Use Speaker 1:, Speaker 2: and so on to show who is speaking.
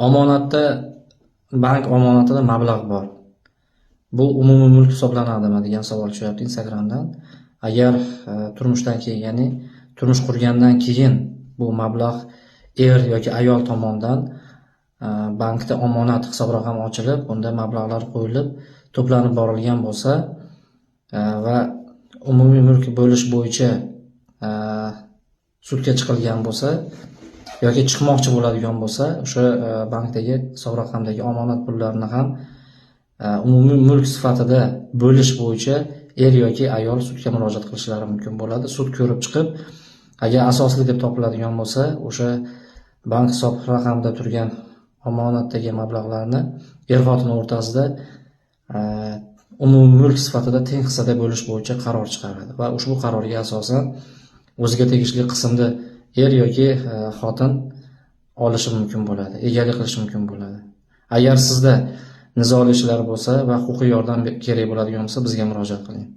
Speaker 1: Omonatda, bank omonatida mablag' bor. Bu umumiy mulk hisoblanadimi degan savol tushyapti Instagramdan. Agar turmushdan keyin, ya'ni turmush qurgandan keyin bu mablag' er yoki ayol tomonidan bankda omonat hisob raqami ochilib, unda mablag'lar qo'yilib, to'planib borilgan bo'lsa va umumiy mulk bo'lish bo'yicha sudga chiqilgan bo'lsa yoki chiqmoqchi bo'ladigan bo'lsa, o'sha bankdagi hisob raqamdagi omonat pullarini ham umumiy mulk sifatida bo'lish bo'yicha er yoki ayol sudga murojaat qilishlari mumkin bo'ladi. Sud ko'rib chiqib, agar asosli deb topiladigan bo'lsa, o'sha bank hisob raqamida turgan omonatdagi mablag'larni er-xotin o'rtasida umumiy mulk sifatida teng hissada bo'lish bo'yicha qaror chiqaradi va ushbu qarorga asosan o'ziga tegishli qismni er yoki xotin olishi mumkin bo'ladi, egalik qilishi mumkin bo'ladi. Agar sizda nizoli ishlar bo'lsa va huquqiy yordam kerak bo'ladigan bo'lsa, bizga murojaat qiling.